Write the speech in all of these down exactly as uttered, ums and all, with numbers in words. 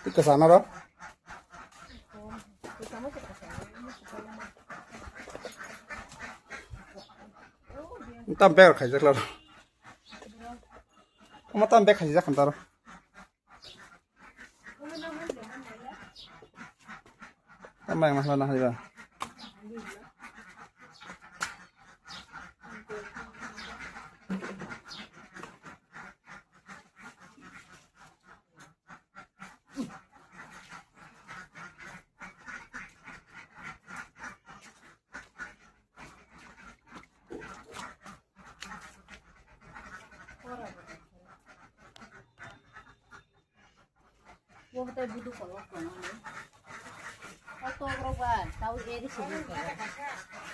Twi kwchana ro. Tam bag khaijak laro. Omo tam bag khaijak khamtaro. Tam bag mahla na haiba.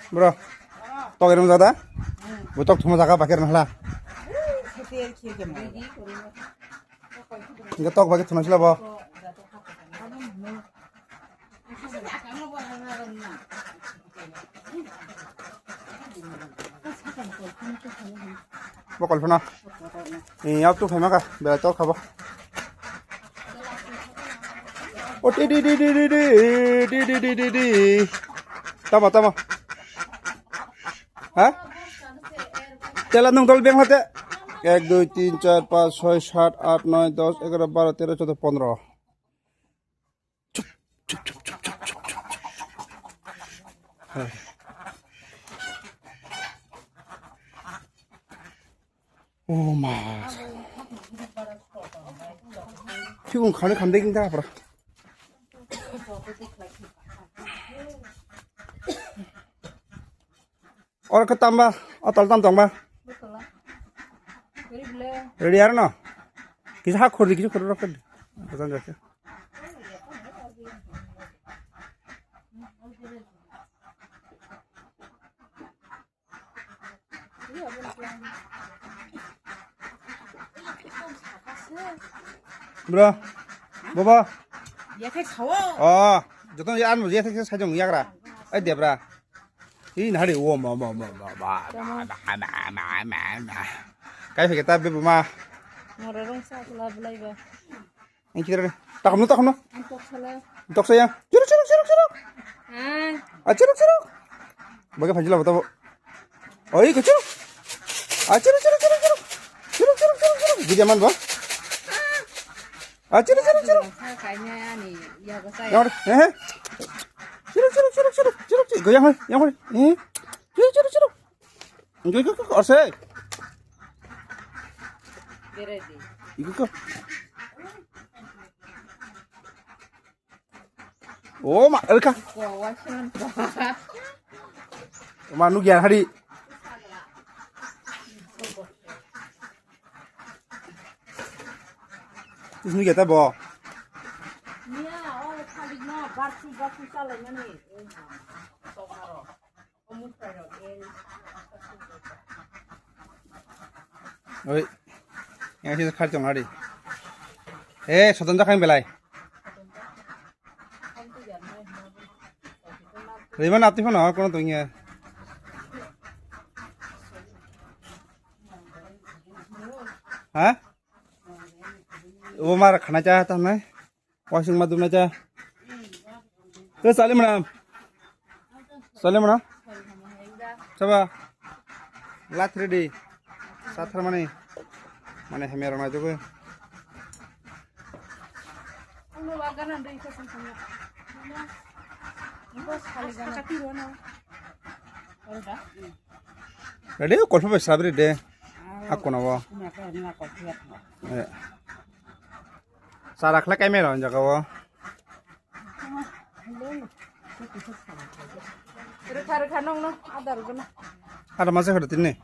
Bro, tok irum jada? Bo tok thuma jaga bakir nahla. Inga tok bakir thuna sila bo. Bo Kalpana. Eh, yap tu phaima ka, bela tor khabo. O ti di di di di di di di di di di di. Tamo, tamo. Ha? Tela nung dol beng hate. Ek, dui, tin, char, panch, choi, sat, at, noi, dos, egaro, baro, tero, chodo, pondro. Chup, chup, chup. Hai. Oh ma. Sikung khani khandai king ta pura. Oro khe tamba, o tol tam tongba. Ready arno? Kisa ha khurdi, kisa khurdi rok khurdi. Bujang jase. Bro, bobo. Yathai sao. Oh, joto ya an yathai sai jong yagra. Ai debra. Hi nahari o ma ma ma ma ma. Kai phai ta be ma. Mora rong sa kula bulai ba. Ang kira. Takham no, takham no. Ang tok sala. Tok saya. Chiruk, chiruk, chiruk, chiruk. Ah. Ah, chiruk, chiruk. Baga phajila bata bo. Oi, kuchu. Ah, chiruk, chiruk, chiruk, chiruk. Chiruk, chiruk, chiruk, chiruk. Gidi aman bo. Ah, chiruk, chiruk, chiruk. Sa kainya ani ya go saya. Yang, eh, eh. Chiruk, chiruk, chiruk, chiruk. Chiruk, chiruk. Goyang hoi, yang hoi. Eh. Chiruk, chiruk, chiruk. Enjoy ko, ko, orse. Iko ko. Oh, ma, elka. Ma, nugya hari. Tis nugya ta bo. Niya, oh, khalik no, barsu, barsu salai mani. Oi. Yang sih khar chong hari. Eh, soton jakang belai. Rima nati phano kono tongya. Ha? O mar khana cha ta nai. Washing ma dumna cha. Te sale mana. Sale mana. Chaba. Lat ready. Sathar mani. Mane hemera na jogo. Ready? Kolpha bai sabri de. Hakuna bo. Eh. Chara khlai kaimai rw jaga o. Rwkha rwkha nongno adar gwnang. Ada masa kada tini.